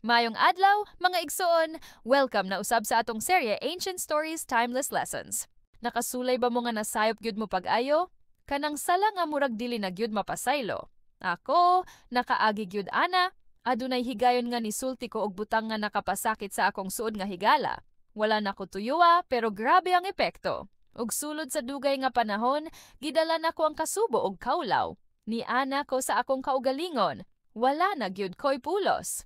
Maayong adlaw, mga igsoon, welcome na usab sa atong serye Ancient Stories, Timeless Lessons. Nakasulay ba mo nga nasayop gyud mo pag-ayo? Kanang sala nga murag dili na gyud mapasaylo. Ako, nakaagi gyud ana. Adunay higayon nga nisulti ko og butang nga nakapasakit sa akong suod nga higala. Wala na ko tuyua, pero grabe ang epekto. Ug sulod sa dugay nga panahon, gidala nako ang kasubo og kaulaw. Niana ko sa akong kaugalingon. Wala na gyud ko'y pulos.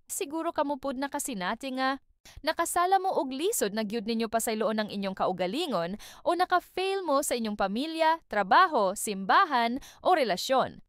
Siguro kamo pud nakasinati nga nakasala mo og lisod na gyud ninyo pasayloon ang inyong kaugalingon o naka-fail mo sa inyong pamilya, trabaho, simbahan o relasyon.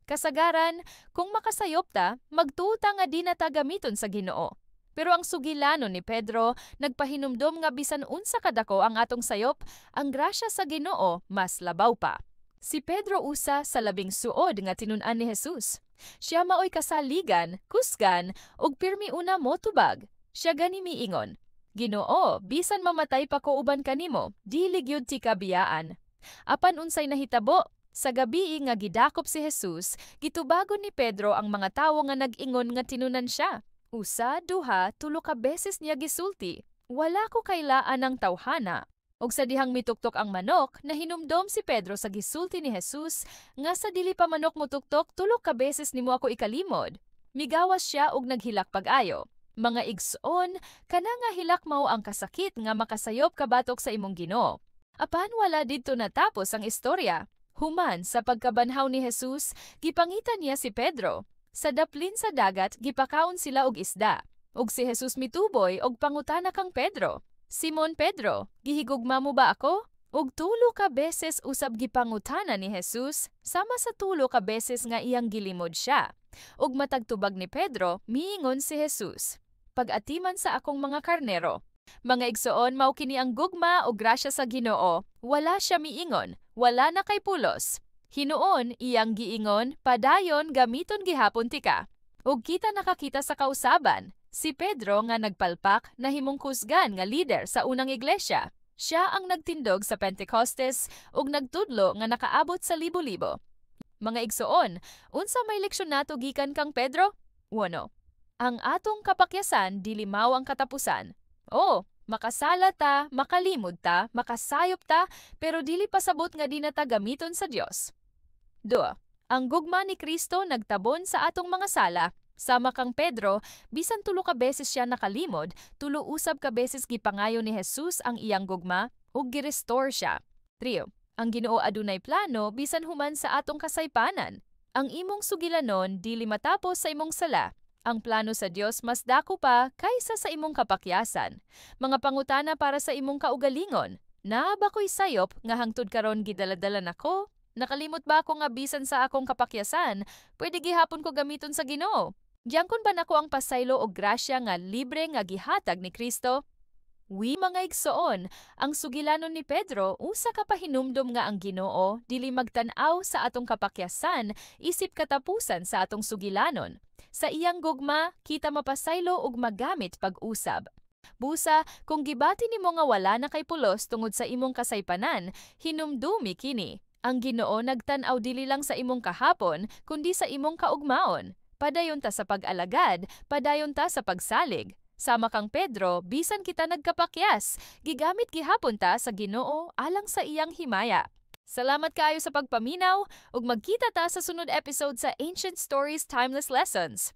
Kasagaran, kung makasayop ta, magtuo ta nga di na ta gamiton sa Ginoo. Pero ang sugilanon ni Pedro nagpahinumdom nga bisan unsa kadako ang atong sayop, ang grasya sa Ginoo mas labaw pa. Si Pedro usa sa labing suod nga tinun-an ni Jesus. Siya maoy kasaligan, kusgan, ug pirmi una motubag. Siya gani miingon, "Ginoo, bisan mamatay pa ko uban kanimo, dili gyud tika biyaan." Apan unsay nahitabo? Sa gabi nga gidakop si Jesus, gitubagon ni Pedro ang mga tawo nga nag-ingon nga tinunan siya. Usa, duha, tulo ka beses niya gisulti, "Wala ko kaila anang tawhana." Og sa dihang mituktok ang manok, nahinumdom si Pedro sa gisulti ni Jesus nga sa dili pa manok mutuktok, tulo ka beses nimo ako ikalimod. Migawas siya og naghilak pag-ayo. Mga igsoon, kana nga hilak mao ang kasakit nga makasayop ka batok sa imong Ginoo. Apan wala didto natapos ang istorya. Human sa pagkabanhaw ni Jesus, gipangita niya si Pedro. Sa daplin sa dagat, gipakaon sila og isda. Ug si Jesus mituboy og pangutana kang Pedro, "Simon Pedro, gihigugma mo ba ako?" Ug tulo ka beses usab gipangutana ni Jesus, sama sa tulo ka beses nga iyang gilimod siya. Ug matag tubag ni Pedro, miingon si Jesus, "Pag-atiman sa akong mga karnero." Mga igsoon, mao kini ang gugma o grasya sa Ginoo. Wala siya miingon, "Wala na kay pulos." Hinuon, iyang giingon, "Padayon, gamiton gihapon tika." Ug kita nakakita sa kausaban, si Pedro nga nagpalpak nahimong kusgan nga leader sa unang iglesia. Siya ang nagtindog sa Pentecostes ug nagtudlo nga nakaabot sa libo-libo. Mga igsoon, unsa may leksyon nato gikan kang Pedro? 1. Ang atong kapakyasan dili mao ang katapusan. O, makasala ta, makalimod ta, makasayop ta, pero dili pasabot nga di na ta gamiton sa Dios. 2. Ang gugma ni Kristo nagtabon sa atong mga sala. Sama kang Pedro, bisan tulo ka beses siya nakalimod, tulo usab ka beses gipangayo ni Jesus ang iyang gugma ug gi-restore siya. 3. Ang Ginoo adunay plano bisan human sa atong kasaypanan. Ang imong sugilanon dili matapos sa imong sala. Ang plano sa Dios mas dako pa kaysa sa imong kapakyasan. Mga pangutana para sa imong kaugalingon. Naa ba ko'y sayop nga hangtod karon gidaladala nako? Nakalimot ba ako nga bisan sa akong kapakyasan, pwede gihapon ko gamiton sa Ginoo? Giyangkon ba nako ang pasaylo og grasya nga libre nga gihatag ni Kristo? Wi, mga igsoon, ang sugilanon ni Pedro usa ka pahinumdom nga ang Ginoo dili magtan-aw sa atong kapakyasan isip katapusan sa atong sugilanon. Sa iyang gugma, kita mapasaylo ug magamit pag-usab. Busa, kung gibati nimo nga wala na kay pulos tungod sa imong kasaypanan, hinumdumi kini. Ang Ginoo nagtan-aw dili lang sa imong kahapon, kundi sa imong kaugmaon. Padayon ta sa pag-alagad, padayon ta sa pagsalig. Sama kang Pedro, bisan kita nagkapakyas, gigamit gihapon ta sa Ginoo alang sa iyang himaya. Salamat kaayo sa pagpaminaw ug magkita ta sa sunod episode sa Ancient Stories, Timeless Lessons.